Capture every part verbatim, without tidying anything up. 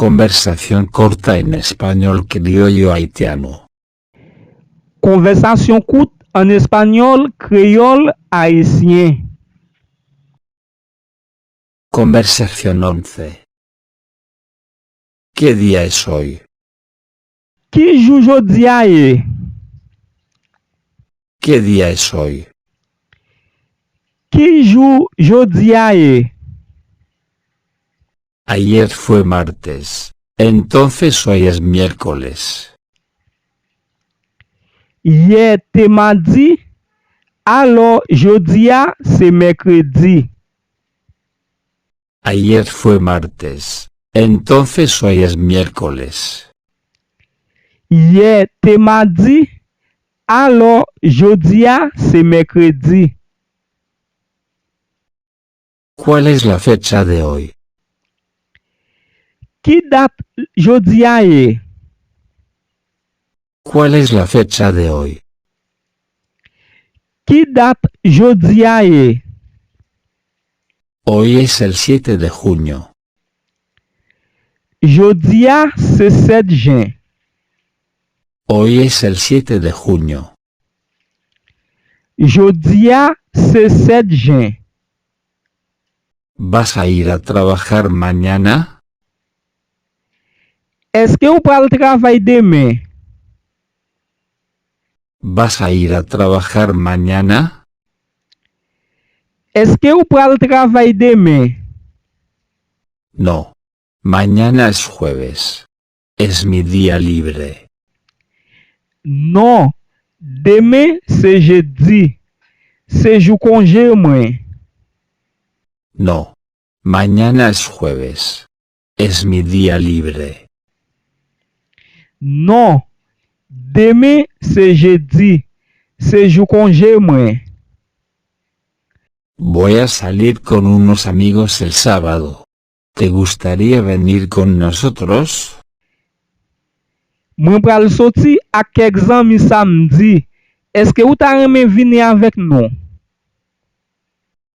Conversación corta en español criollo haitiano. Konvèsasyon kout ann espanyòl kreyòl ayisyen. Conversación once. ¿Qué día es hoy? Ki jou jodi a ye? ¿Qué día es hoy? Ki jou jodi a ye? Ayer fue martes, entonces hoy es miércoles. Yè te madi, alò jodi a se mèkredi. Ayer fue martes, entonces hoy es miércoles. Yè te madi, alò jodi a se mèkredi. ¿Cuál es la fecha de hoy? Ki dat jodi a ye? ¿Cuál es la fecha de hoy? Ki dat jodi a ye? Hoy es el siete de junio. Jodi a se sèt jen. Hoy es el siete de junio. Jodi a se sèt jen. ¿Vas a ir a trabajar mañana? Èske w pral travay demen? ¿Vas a ir a trabajar mañana? Èske w pral travay demen? No. Mañana es jueves. Es mi día libre. Non, demen se jedi. Se jou konje mwen. No. Mañana es jueves. Es mi día libre. Non, demen se jedi. Se jou konje mwen. Voy a salir con unos amigos el sábado. ¿Te gustaría venir con nosotros? Mwen pral soti ak kèk zanmi samdi. Èske ou ta renmen vini avèk nou?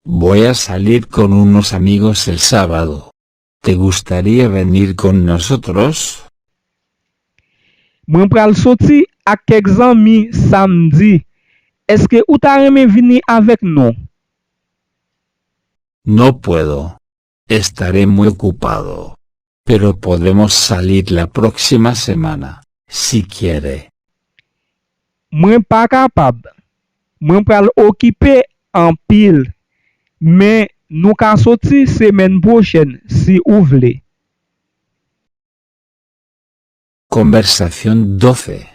Voy a salir con unos amigos el sábado. ¿Te gustaría venir con nosotros? Mwen pral soti ak kèk zanmi samdi. Èske ou ta renmen vini avèk nou? No puedo. Estaré muy ocupado. Pero podemos salir la próxima semana, si quiere. Mwen pa kapab. Mwen pral okipe anpil. Men nou ka soti semèn pwochèn, si ou vle. Conversación doce.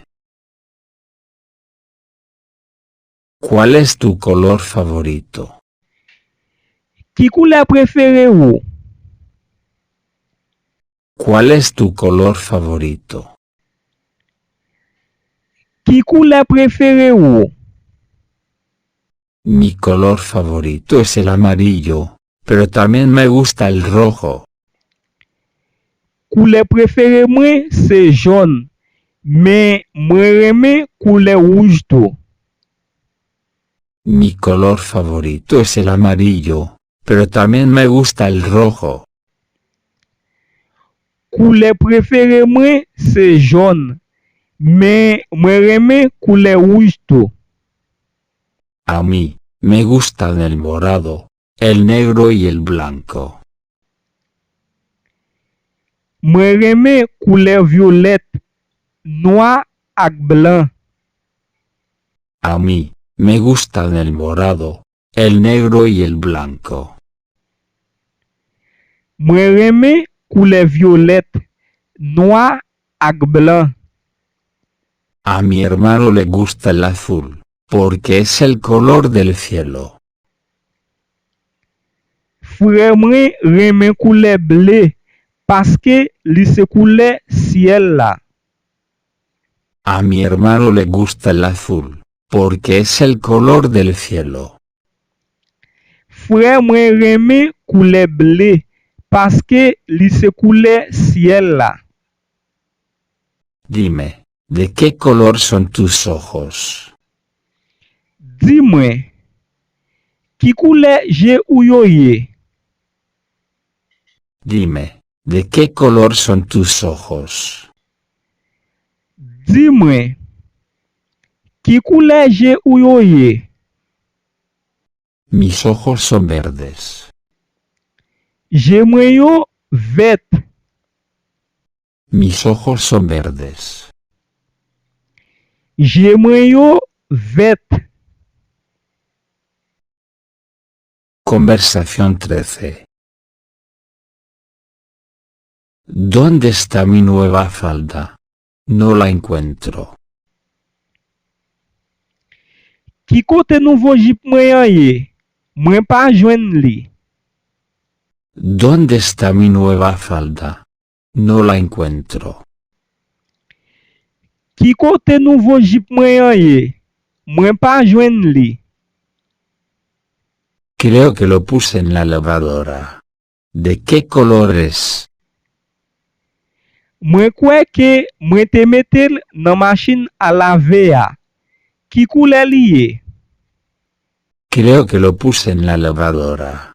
¿Cuál es tu color favorito? Ki koulè prefere ou? ¿Cuál es tu color favorito? Ki koulè prefere ou? Mi color favorito es el amarillo, pero también me gusta el rojo. Koulè prefere mwen se jòn, men mwen renmen koulè wouj tou. Mi color favorito es el amarillo, pero también me gusta el rojo. Koulè prefere mwen se jòn, men mwen renmen koulè wouj tou. A mí, me gustan el morado, el negro y el blanco. Mwen renmen koulè vyolèt, nwa ak blan. A mí, me gustan el morado, el negro y el blanco. Mwen renmen koulè vyolèt, nwa ak blan. A mi hermano le gusta el azul, porque es el color del cielo. Frè mwen renmen koulè ble, paske li se koulè syèl la. A mi hermano le gusta el azul, porque es el color del cielo. Frè mwen renmen koulè ble, paske li se koulè syèl la. Dime, ¿de qué color son tus ojos? Di mwen, ki koulè je ou yo ye? Dime, ¿De qué color son tus ojos? Di mwen, ki koulè je ou yo ye? Mis ojos son verdes. Je mwen yo vèt. Mis ojos son verdes. Je mwen yo vèt. Conversación trece. ¿Dónde está mi nueva falda? No la encuentro. Ki kote nouvo jip mwen an ye? Mwen pa jwenn li. ¿Dónde está mi nueva falda? No la encuentro. Ki kote nouvo jip mwen an ye? Mwen pa jwenn li. Creo que lo puse en la lavadora. ¿De qué color es? Mwen kwè ke mwen te mete l nan machin a lave a. Ki koulè li ye? Creo que lo puse en la lavadora.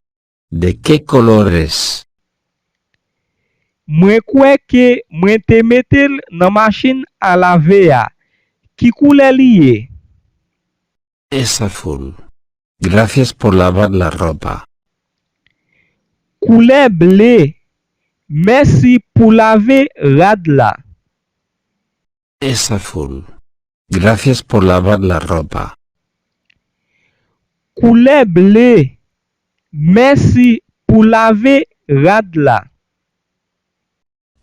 ¿De qué color es? Mwen kwè ke mwen te mete l nan machin a lave a. Ki koulè li ye? Es azul. Gracias por lavar la ropa. Koulè ble. Mèsi pou lave rad la. Es azul. Gracias por lavar la ropa. Koulè ble. Mèsi pou lave rad la.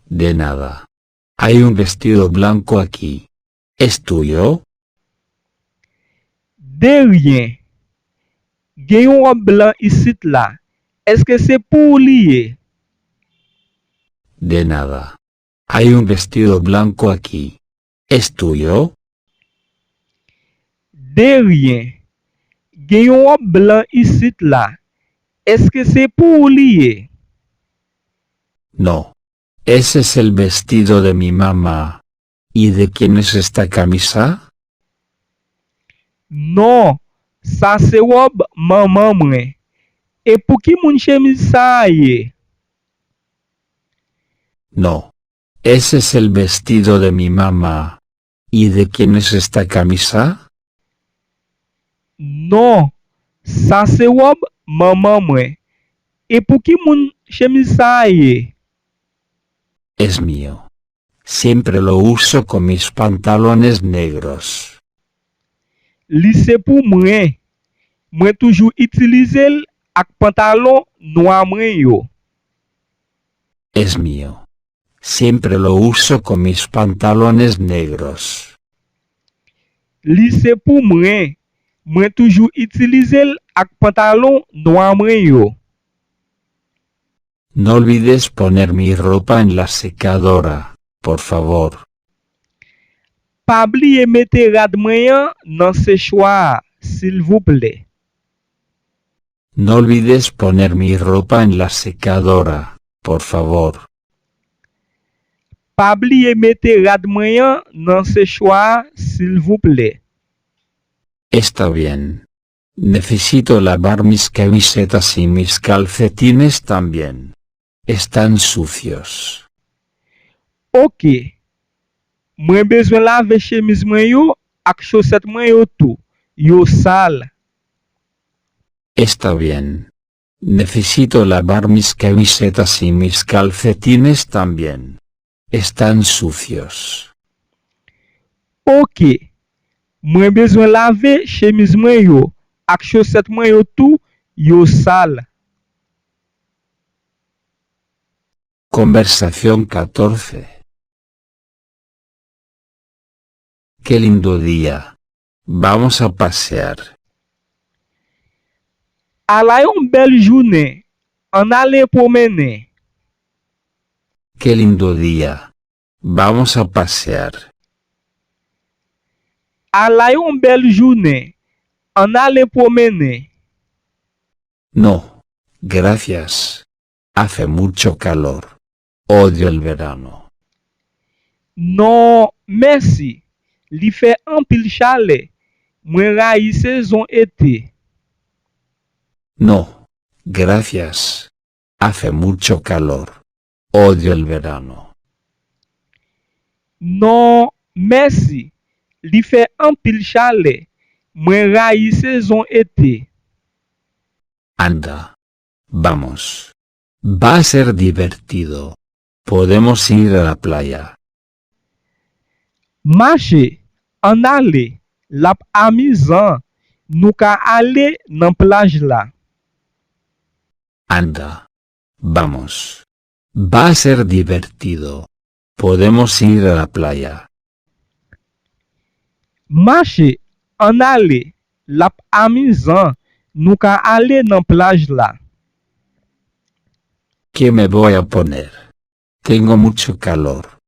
De nada. Hay un vestido blanco aquí. ¿Es tuyo? De ryen. Gen yon wòb blan isit la. Èske se pou ou li ye? De nada. Hay un vestido blanco aquí. ¿Es tuyo? De ryen. Gen yon wòb blan isit la. Èske se pou ou li ye? No. Ese es el vestido de mi mamá. ¿Y de quién es esta camisa? Non, sa se wòb manman mwen. E pou ki moun chemiz sa a ye? No, ese es el vestido de mi mamá. ¿Y de quién es esta camisa? Non, sa se wòb manman mwen. E pou ki moun chemiz sa a ye? Es mío. Siempre lo uso con mis pantalones negros. Li se pou mwen. Mwen toujou itilize l ak pantalon nwa mwen yo. Es mío. Siempre lo uso con mis pantalones negros. Li se pou mwen. Mwen toujou itilize l ak pantalon nwa mwen yo. No olvides poner mi ropa en la secadora, por favor. Pa bliye mete rad mwen an nan sechwa a, silvouplè. No olvides poner mi ropa en la secadora, por favor. Pa bliye mete rad mwen an nan sechwa a, silvouplè. Está bien. Necesito lavar mis camisetas y mis calcetines también. Están sucios. Oke. Mwen bezwen lave chemiz mwen yo ak chosèt mwen yo tou. Yo sal. Está bien. Necesito lavar mis camisetas y mis calcetines también. Están sucios. Oke. Mwen bezwen lave chemiz mwen yo ak chosèt mwen yo tou, yo sal. Conversación catorce. Qué lindo día. Vamos a pasear. Ala yon bèl jounen. Ann ale pwomennen. Qué lindo día. Vamos a pasear. Ala yon bèl jounen. Ann ale pwomennen. No, gracias. Hace mucho calor. Odio el verano. Non, mèsi. Li fè anpil chalè. Mwen rayi sezon ete. No, gracias. Hace mucho calor. Odio el verano. Non, mèsi. Li fè anpil chalè. Mwen rayi sezon ete. Anda, vamos. Va a ser divertido. Podemos ir a la playa. Mache, ann ale, l ap amizan, nou ka ale nan plaj la. Anda, vamos. Va a ser divertido. Podemos ir a la playa. Mache, ann ale, l ap amizan, nou ka ale nan plaj la. ¿Qué me voy a poner? Tengo mucho calor.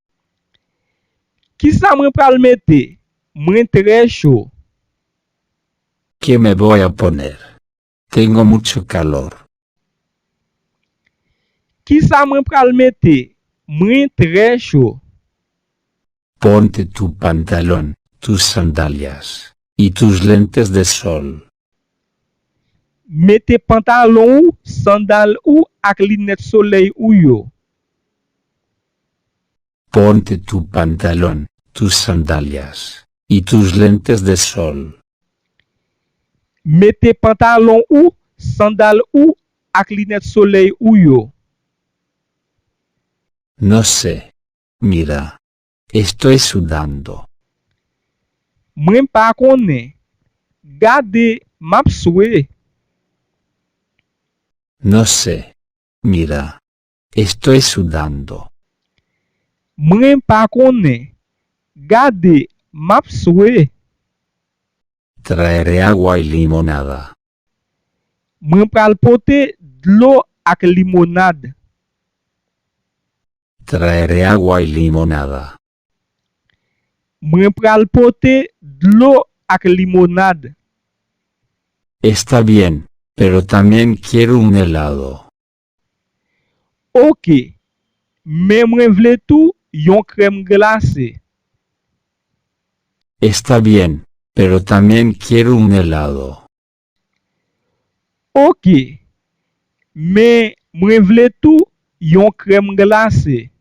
Kisa mwen pral mete? Mwen trè cho. ¿Qué me voy a poner? Tengo mucho calor. Kisa mwen pral mete? Mwen trè cho. Ponte tu pantalón, tus sandalias y tus lentes de sol. Mete pantalon ou, sandal ou ak linèt solèy ou yo. Ponte tu pantalón, tus sandalias y tus lentes de sol. Mete pantalon ou, sandal ou ak linèt solèy ou yo. No sé. Mira, estoy sudando. Mwen pa konnen. Gade, m ap swe. No sé. Mira, estoy sudando. Mwen pa konnen. Gade, m ap swe. Traeré agua y limonada. Mwen pral pote dlo ak limonad. Traeré agua y limonada. Mwen pral pote dlo ak limonad. Está bien, pero también quiero un helado. Ok, men mwen vle tou yon krèm glase. Está bien, pero también quiero un helado. Ok, men mwen vle tou yon krèm glase.